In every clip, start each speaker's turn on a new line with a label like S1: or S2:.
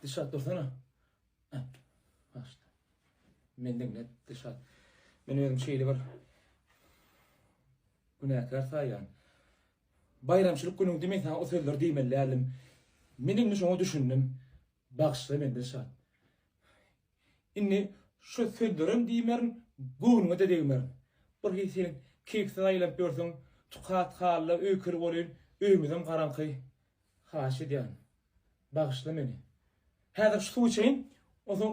S1: Dilşat dursana. Başla. Men diňle Dilşat. Men özüm şeýle bir günäkär saýýan. Baýramçylyk günüňde men saňa o sözleri diýmeli däldim. Men indi şoňa düşündim. Bagyşla meni Dilşat. Indi şu sözlerem diýmerin, göwnüňe-de degmerin. Bir hili sen keýpsiz aýlanyp ýörsüň, tukat halda öýkeli bolýyn, öýümizem garaňky. Haýyş edýän, bagyşla meni. Häzir şu suwy içeýin, onsoň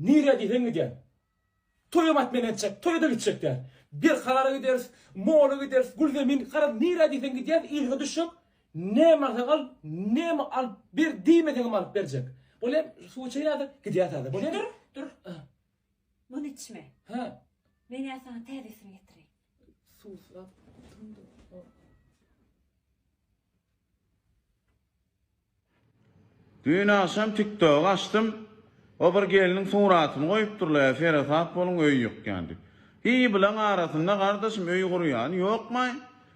S1: nirä diýseň gidýän. Toýam at men etjek, toýa-da gitjek däl. Berkarara gideris, mola gideris, Gülzemin, garaz nirä diýseň gidýäs, yzyňa düşjek. Näme alsaň al, näme alyp ber diýmeseňem alyp berjek. Bolýa, suw içeýin häzir, gidýäs häzir. Bolýa?
S2: Dur, dur. Muny içme.
S1: Hä.
S2: Men-ä saňa täzesini getireýin.
S1: Suwsap dymdym.
S3: Düýn agşam tiktogy açdym. O bir gelniň suratyny goýupdyrlar seresap boluň öý ýykýan diýip. Hiý bulaň arasynda gardaşym öý gurýany ýokmaý.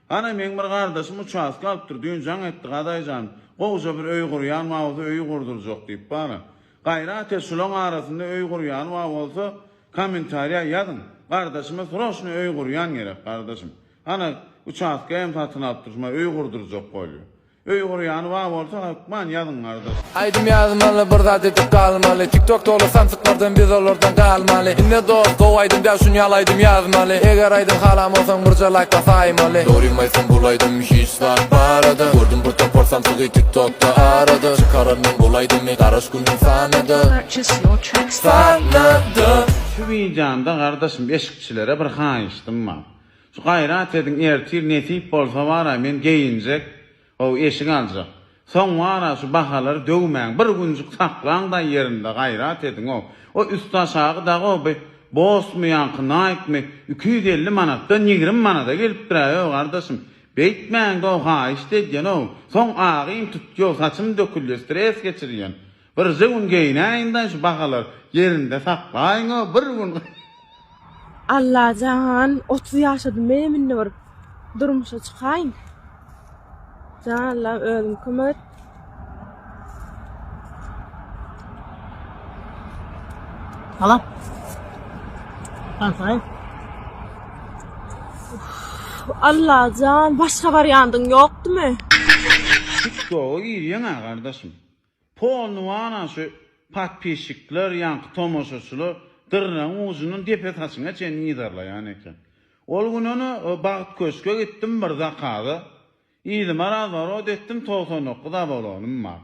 S3: Ana meň bir gardaşym uçastka alypdyr düýn jaň etdi gadaýjan gowja bir öý gurýan bar bolsa öý gurdurjak diýip bara. Gaýrat et şulaň arasynda öý gurýany bar bolsa kommentariýa ýazyň. Gardaşyma sroçny öý gurýan gerek gardaşym. Ana uçastka hem satyn alypdyr şuma öý gurdurjak bolýa. Öý gurýany bar bolsa hökman ýazyň gardaş.
S4: Aýdym ýazmaly bir zat edip galmaly Tiktok doly samsyklardan biz olardan galmaly Ine dost gowy aýdym däl şun ýaly aýdym ýazmaly Eger aýdym halan bolsaň birje laýk basaýmaly Dogrymy aýtsam bul aýdym hiç zat barada Gördüm bir topar samsygy tiktokda arada Çykaran men bul aýdymy garaş günüm sanada Sanada.
S3: Şu wideomda gardaşym eşikçilere bir haýyşdym bar. Şu gaýrat ediň ertir nesip bolsa bara men geýinjek how eşik aljak. Soň bara şu bahalary döwmäň bir günjük saklaň daý ýerinde gaýrat ediň how. O üsti aşagy dagy how bi Bossmy ýaňky Nike-my 250 manatdan 20 manada gelipdir-ä öw gardaşym. Beýtmäňdä how haýyşt edýän how. Soň agym tutýow saçym dökülýär stres geçirýän. Birje gün geýnäýiň-dä şu bahalar ýerinde saklaýyň-a bir gün.
S5: Allajan 30 ýaşadym menem indi bir durmuşa çykaýyn. Jan Allam özüň kömek et.
S6: Salam. Tansaý.
S5: Allajan başga barýandyň ýokdumy?
S3: Tiktoga girýäň-ä gardaşym. Polny wana şu podpisçikler ýaňky tomaşaçylar dyrnagyň ujundan depe saçyňa çenli yzarlaýan eken. Ol gün ony Bagt köşge gitdim bir zakaza. Yzyma razworot etdim 99 Awalonym bar.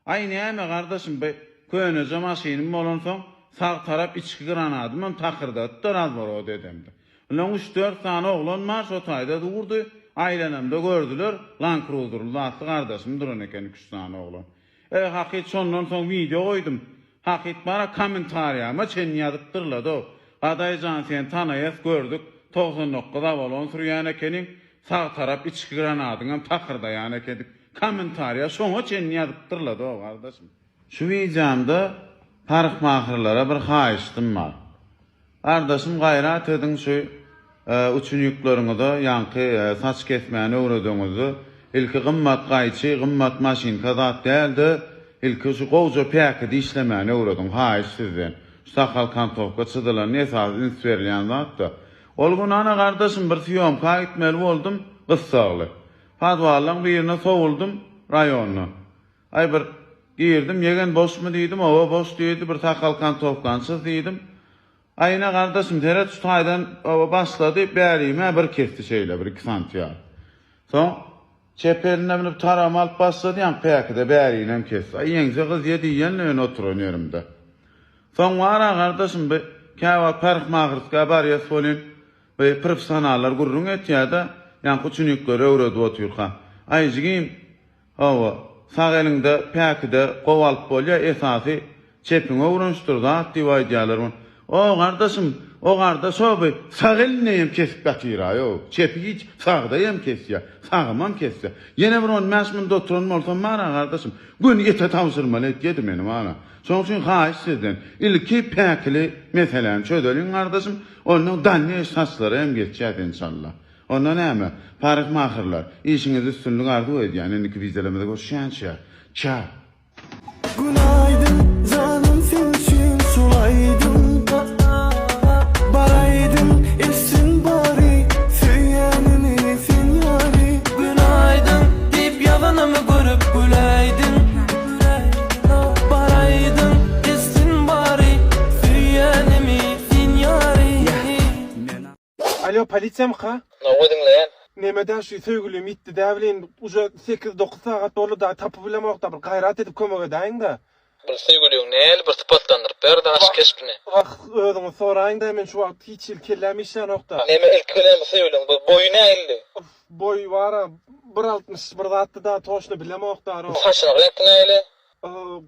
S3: Aý näme gardaşym bi köneje maşynym bolansoň sag tarap içki granadymam takyrdatdy razworot edemde. Ondan üç-dört sany oglan bar şo taýda durdy. Aýlanamda gördüler, Landcruiserli zatly gardaşym duran eken iki-üç sany oglan. E, hakyt şondan soň wideo goýdum. Hakyt bara kommentariýama çenli ýazypdyrlar-da. Gadaý jan seni tanaýas gördük, 99 Avalon sürýän ekeniň, sag tarap içki granadyňam takyrdaýan eken diýip kommentariýa şoňa çenli ýazypdyrlar-da gardaşym. Şu wideomda parykmahyrlara bir haýyştym bar. Gardaşym gaýrat ediň şu uçunikleriňize ýaňky saç kesmäni öwredeňizde ilki gymmat gaýçy gymmat maşinka zat dälde ilki şu gowja päkide işlemäni öwrediň haýyş sizden şu sakal kantowka çyzylanda esasy üns berilýän zatda ol gün ana gardaşym bir sýomka gitmeli boldum gyssagly podwallaň birine sowuldym raýonda Aý bir girdim, ýegen boşmy diýdim, oba boş diýdi, bir sakal kantowkany çyz diýdim. Aý ine gardaşym seret şu taýdan oba başlady, bärime bir kesdi şeýle bir iki santi ýaly. Soň çep eline münüp tarama alyp başlady, ýaňky päkide bärinem kesdi. Aý ýeňse gyzýa diýýän-le men oturan ýerimde. Soň bar-a gardaşym bi käwagt parykmahyrskä barýas welin, bi professionallar gürrüň etýä-de, ýaňky uçunikleri öwredip otyrka. Aý jigim, Hawa, sag eliňde päkide gowy alyp bolýa, esasy çepiňi öwrenişdir zat diýip aýdýalar muny. O gardaşym, o gardaş o bi sag elindeýem kesip ýatyraý-ow, çepi hiç sagdaýam kesýä, sagymam kesýä. Ýene bir on bäş minut oturan bolsam bar-a gardaşym, göni ete tabşyrmaly etýedi meni bar-a. Şonuň üçin haýyş sizden, ilki päkili meseläni çözeliň gardaşym, ondan dalneýşi saçlara hem geçýäs enşalla. Onda näme, parykmahyrlar, işiňizde üstünlik arzuw edýän, indiki wideolarymyzda görüşýänçä, çao!
S7: Günaydın canım sen üçin sulaydın Baraydın etsin bari Söýenimi sen ýary
S8: Günaydın diýip ýazanymy görüp güläýdiň Baraýdyň etsin bary Söýenimi sen ýary
S1: Alo polisiýamyka?
S9: Hawa diňleýän.
S1: Nemedä şu söýgülim ýitdi dä bilen uje 8-9 sagat boldy da tapyp bilemokda bir gaýrat edip kömek edäýiňdä.
S9: Bir söýgüliň näli bir sypatlandyryp ber daş keşbini.
S1: Wah özüňiz soraýyňda men şu wagt hiç hili kelläm işlänokda.
S9: Neme ilki bilen bu söýgüliň bir boýy nähildi?
S1: Boýy bara bir 60 bir zatdy da toşny bilemokda.
S9: Saçynyň reňki nähili?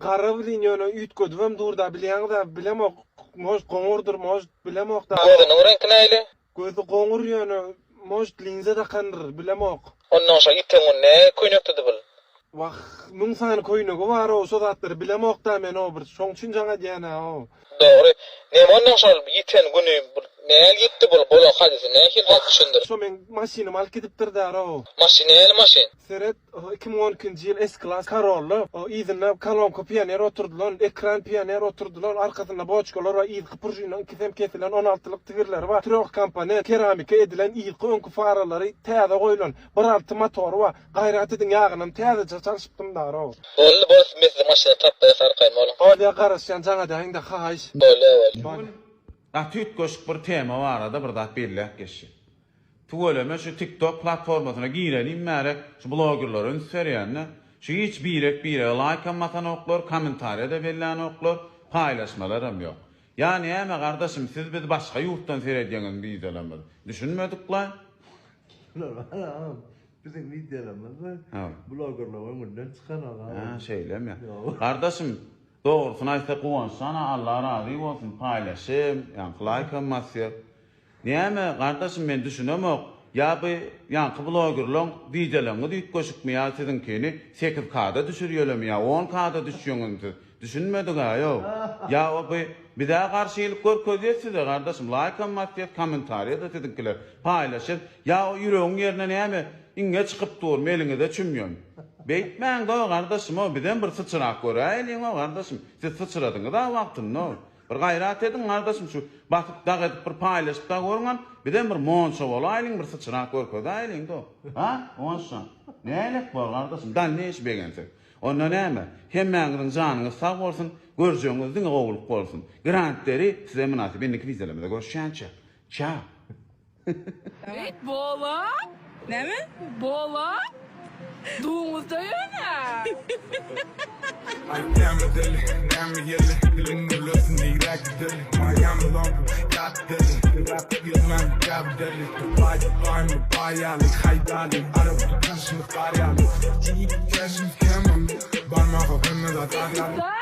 S1: Gara bilen ýöne üýtgedibem durda bilýäňiz-ä bilemok может goňurdyr может bilemokda.
S9: Gözüniň reňki nähili?
S1: Gözi goňur ýöne может linza dakandyr bilemok.
S9: Ondan şo ýiten gün nähili köýnekdidi bul?
S1: Wah müň sany köýnegi bar-ow şo zatlary bilemokda men-ow bir şoň üçin jaň edýän-ä-ow.
S9: Dogry. Neme ondan şol ýiten güni bul nähili ýitdi bul bolan hadysy nähili zat düşündir.
S1: Şo meň maşynymy alyp gidipdir-dä-row.
S9: Maşyn nähili maşyn?
S1: Seret, 2012-nji ýyl S-klas Corolla, yzynda kolonka Pioneer oturdylan, ekran Pioneer oturdylan, arkasynda boçkalar bar, yzky pružinaň ikisem kesilen, on altylyk tigirleri bar, trýoh komponent, keramika edilen, yzky öňki faralary täze goýlan, bir alty motory bar. Gaýrat ediň ýagynam täzeje çalşypdym darow.
S9: Boldy boldy men sizi maşyna tapdaýas arkaýyn boluň.
S1: Bolýa garaşýan jaň edäýiňdä haýyş.
S9: Bolýa bolýa.
S3: Bu gün gaty üýtgeşik bir tema barada bir zat belläp geçjek. Tüweleme şu TikTok platformasyna girelim bäri şu blogerlere üns berýände şu hiç birek birege laýkam basanoklar kommentariýada bellänoklar paýlaşmalaram ýok. Ýa näme gardaşym siz bizi başga ýurtdan seredýäňizmi wideolarymyzy düşünmediklaý.
S10: Şular bar agam biziň wideolarymyz blogerlaryň öňünden çykanok agam.
S3: Hä şeýlemi. Gardaşym dogrusyny aýtsak Guwançjana Allah razy bolsun paýlaşym ýaňky laýkam basýar. Näme gardaşym men düşünemok ýa bu ýaňky blogerleň wideolaňyz üýtgeşikmi ýa siziňkini sekiz kada düşürýelemi ýa on kada düşýeňizmi siz düşünmedigä ýow ýa o bu bizä garşylyk görkezýes size gardaşym laýkam basýas kommentariýada siziňkiler paýlaşýas ýa o ýüregiň ýerine näme iňňe çykyp dur meliňize çümýen beýtmäňdo gardaşym o bizem bir syçrap göräýeliňo gardaşym siz syçradyňyza wagtynda Bir gaýrat ediň gardaşym şu basyp dag edip bir paýlaşyp dag görüňem bizem bir monça bolaýlyň bir syçrak görkezäýliň do ha Guwançjan nälet bor gardaşym dalneýşi begensek onda näme hemmäňiziň janyňyz sag bolsun görjegiňiz diňe gowulyk bolsun grantleri size mynasyp indiki wideolarymyzda görüşýänçä çao.
S5: Bola? Näme? Bola? Duňuzda ýöne.
S7: Aý näme deli, näme ýeli Diliň gürlesin nirä gideli Miami London ýat deli Yrak gezmän gäp deli Dubaý Dubaýmy baý ýaly Haýdaly Arap tanşymyz bar ýaly Käşimiz kemem Barmaga hemme zat az ýaly.